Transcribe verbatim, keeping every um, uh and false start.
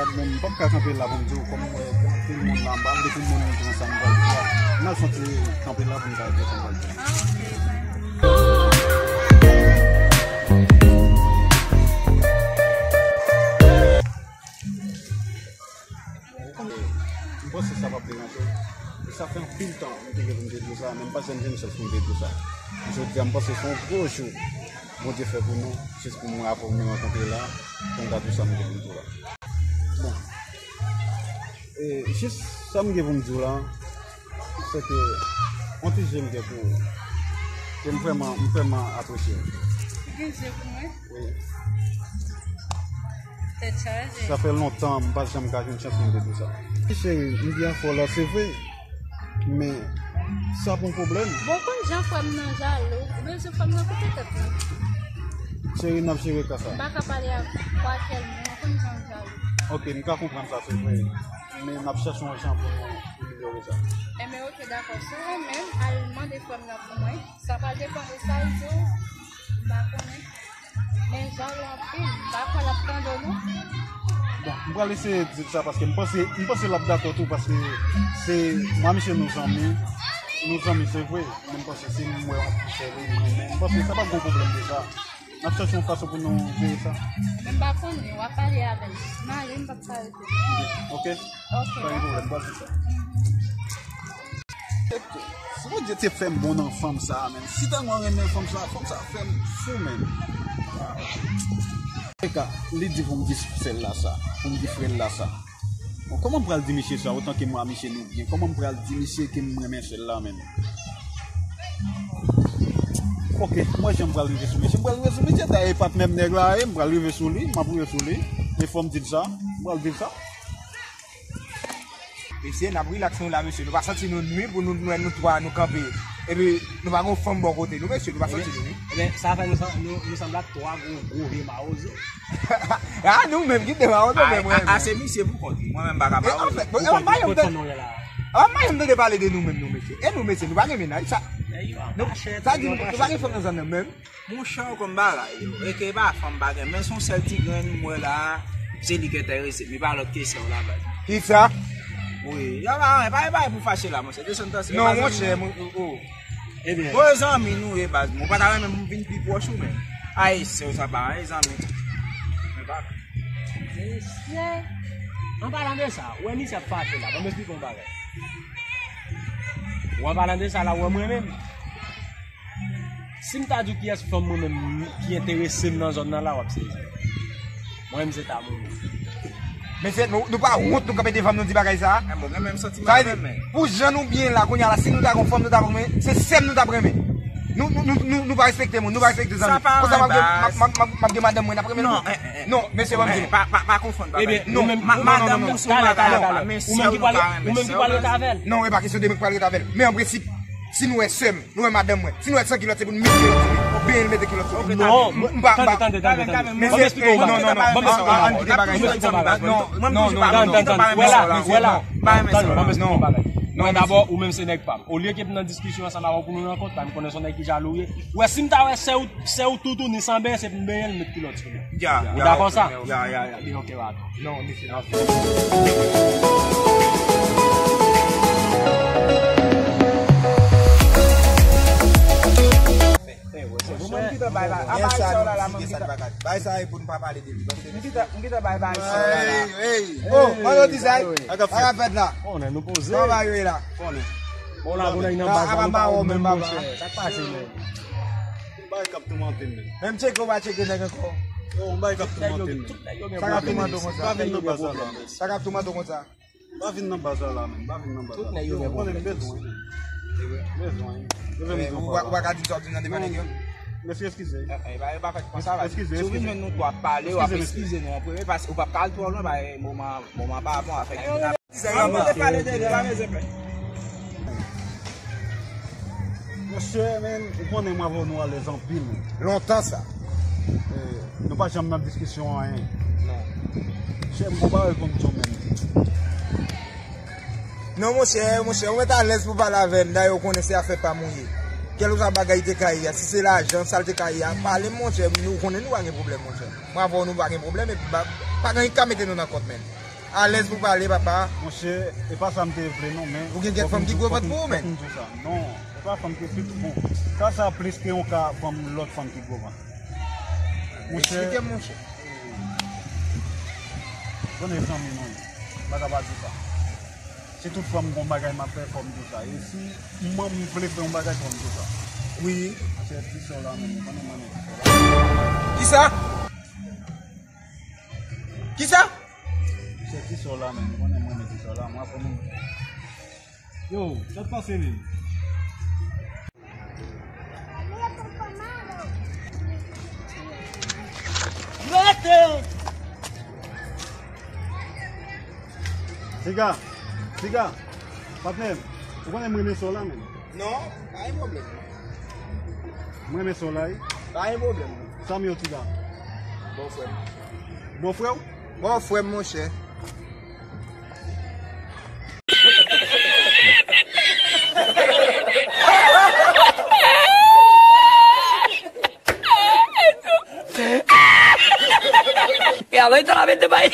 Bon, m p ap ka kanpe la pou m di w, kòm m wè gen anpil moun la, m pa vle pou moun pran sa m pral di a. N al soti kanpe la pou m ka di sa m pral di a. M panse sa p ap deranje w. E sa fè anpil tan m te gen pou m te di w sa, men m pa janm jwenn chans pou m te di w sa. Jodi a, m panse se yon gwo jou Bondye fè pou nou, jis pou mwen avè w nou rankontre la, pou m ka di w sa m gen pou m di w la. Bon. E, jis sa m gen pou m di w la, se ke yon ti je m gen pou ou, ke m vrèman, m vrèman apresye. Ou gen je pou mwen? Wi. Tèt chaje. Sa fè lontan m pa t janm ka jwenn chans pou m te di w sa. Cheri, m byen fò la, se vre. Men, sa pa yon pwoblèm. Bon, ou konn jan frè m nan jalou. Ou bezwen fè m nan koupe tèt mwen. Cheri, n ap jere ka sa. M pa ka pale ak kwa kèl moun. Ou konn jan l jalou. Ok, m ka konprann sa, se vre. Men n ap chèche yon jan pou nou amelyore sa. Enben, ok, dakò. Si w renmen, al mande frè m nan pou mwen. Sa pral depann de sa l di w. M pa konnen. Men jan l anpil, m pa kwè l ap tande w non. Bon, m pral eseye di l sa paske m panse, m panse l ap dakò tou paske se mwen misye nou zanmi, nou zanmi se vre, men m panse si m wè yon ti sè li, m renmen, m panse sa p ap gen pwoblèm de sa. N ap chèche yon fason pou nou jere sa. Men m pa konnen, w ap pale avè l. M ale, m p ap ka rete. Ok. Ok, pa gen pwoblèm, m pral di sa. Si Bondye te fè m bon nan fanm sa a, menm. Si tèlman renmen fanm sa a, fanm sa a fè m fou, menm. Eka, li di pou m di sè l la sa, pou m di frè l la sa. Bon, kòman m pral di misye sa, otan ke mwen a misye nou byen? Kòman m pral di misye ke m renmen sè l la, menm? Ok, mwen jan m pral rive sou misye. M pral rive sou misye, dayè e pa t menm nèg la ye, m pral rive sou li, m ap rive sou li. Men fò m di l sa, m pral di l sa. Mesye, n ap rilaks nou la, mesye. Nou pa santi nou nwi pou nou, nou, nou twa, nou kanpe. Epi, nou pa gen fanm bò kote nou, mesye. Nou pa santi nou nwi. Ebyen, sa fè nou, san- nou, nou sanble ak twa gwo, gwo vye mawozo. A, nou menm ki te mawozo, men mwen. A, se misye pou kont li. Mwen menm pa ka mawozo. Anfèt, anfèt, anfèt, anfèt, anfèt, anfèt, anfèt, anfèt, tande pale de nou menm, nou, mesye. E nou, mesye, nou pa gen mennaj, sa. Nou, sa di nou, nou pa gen fanm nan zòn nan menm. Monchè, ou konn bagay yo. E ke e pa fanm pa gen, men se yon sèl ti grenn m wè la a, se li ki enterese m, e pa lòt ke sè w la, baz. Kisa? Wi, y a pa anyen, pa, pa pou fache la, monchè. Desann tansiyon. Non, monchè, mon, oh, oh. Ebyen. Bon, zanmi nou ye, baz. Mwen pa ta renmen pou m vin pi pwòch ou, men. Ay, sè w sa pa anyen, zanmi. Men pa. Mesye. An palan de sa, ou wè misye ap fache la, ban m esplike yon bagay. Ou an palan de sa la, ou wè mwen menm. Si m ta di w kiyès fanm mwen menm ki enterese m nan zòn nan la, w ap sezi. Mwen menm se Tamoun. Mesye, nou, nou pa wont nou kanpe devan m nou di bagay sa a? Sa vle di, pou jan nou byen la, kounye a la, si nou ta gon fanm, nou ta renmen, se sè m nou t ap renmen. Nou, nou, nou, nou, nou pa respekte moun, nou pa respekte zanmi. Konsa m ap gen, m ap, m ap, m ap, m ap gen madanm mwen, n ap renmen nou. Non, mesye, ban m di nou. Pa, pa, pa konfonn bagay. Ebyen, non, ou menm, madanm ou se yon madanm ou pa, men sè w nou pa renmen sè w. Ou menm ki pral rete avè l. Non, e pa kesyon de mwen k pral rete avè l. Men an prensip, si nou wè sè m, nou wè madanm mwen, si nou wè san kilòt, se pou n met kilòt sou li. Benyen l, mete kilòt sou li. Non, m pa, m pa. Tande, tande, tande, tande. Ban m esplike w bagay. Non, non, non. Ban m esplike w bagay. Ban m esplike w bagay. Non, non, non, non. Tande, tande, tande. Wè la, wè la. Tande, ban m esplike w bagay. Mwen dabò, ou menm se nèg pa m. Olye ke m nan diskisyon ansanm avè w pou nou rankontre, m konnen se yon nèg ki jalou ou ye. Ou wè, si m ta wè sè ou, sè ou toutouni san benyen, se pou m benyen l, met kilòt sou li. Ou dakò sa? Ya, ya, ya. Ebyen, ok, baz. Non, mesye, non. Ou menm ki te bay la, a bay sa w la, la, menm ki te bay sa e pou n pa pale de li. M gentan, m gentan bay, bay sa w la, la. Oh, mwen yo di sa, sa k ap fèt la. Konnen nou poze. Kòman yo ye la? Konnen. Bon, la, konnen nan baz la, nou pa wè menm, monchè. Sa k pase, menm? Bagay k ap toumante m, menm. Menm tcheke ou pa tcheke nèg ankò. Yo, bagay k ap toumante m, menm. Sa k ap toumante w konsa? Pa vin nan baz la, la, menm. Sa k ap toumante w konsa? Pa vin nan baz la, la, menm. Pa vin nan baz la. Tout nèg yo gen pwoblèm. Konnen m bezwen, menm. Bezwen. Ou pa, ou pa ka di sa w di nan devan nèg yo? Mesye, eskize. Eh, eh, pa, pa fè konsa, baz. Eskize, eskize. Si w vin jwenn nou twa ap pale, w ap eskize nou an premye, paske ou p ap ka al twò lwen, bay moman, moman pa bon, afè ki vin ap. Monchè, men, ou konnen mwen avè w nou alèz anpil. Lontan sa. Eh, nou pa janm nan diskisyon anyen. Non. Chè, m gon pawòl pou m di w menm. Non, monchè, monchè, ou mèt alèz pou pale avè m. Dayè, ou konnen se afè pa m ou ye. Kèlkeswa bagay te ka ye a, si se lajan, sa l te ka ye a, pale m, monchè, nou konnen nou pa gen pwoblèm, monchè. Mwen avè w nou pa gen pwoblèm, epi pa, pa gen anyen ki ka mete nou nan kont, menm. Alèz pou pale, papa. Monchè, e pa sa m te vle non, men... Ou gen kèk fanm ki gwo vant pou ou, menm? Fòk m di sa. Non, e pa fanm ki pi bon. Ka sa plis ke yon ka fanm, lòt fanm ki gwo vant. Monchè. Eksplike m, monchè. Bon, e zanmi nou ye. M pa ka pa di sa. Si tout fwa m gon bagay m ap fè, fò m di sa. E si m, m vle fè yon bagay, fò m di sa. Wi. Monchè, ti sè w la menm, ou konnen m renmen ti sè w la. Kisa? Kisa? Monchè, ti sè w la menm, ou konnen m renmen ti sè w la, mwen apre moun. Yo, sa t pase menm? Rete! Siga, siga, patnè m, ou konnen m renmen sè w la menm. Non, pa gen pwoblèm. M renmen sè w la, wi. Pa gen pwoblèm. Sa m ye, Siga? Bon frè m. Bon frè w? Bon frè m, monchè. E alò, e ta la mete bay.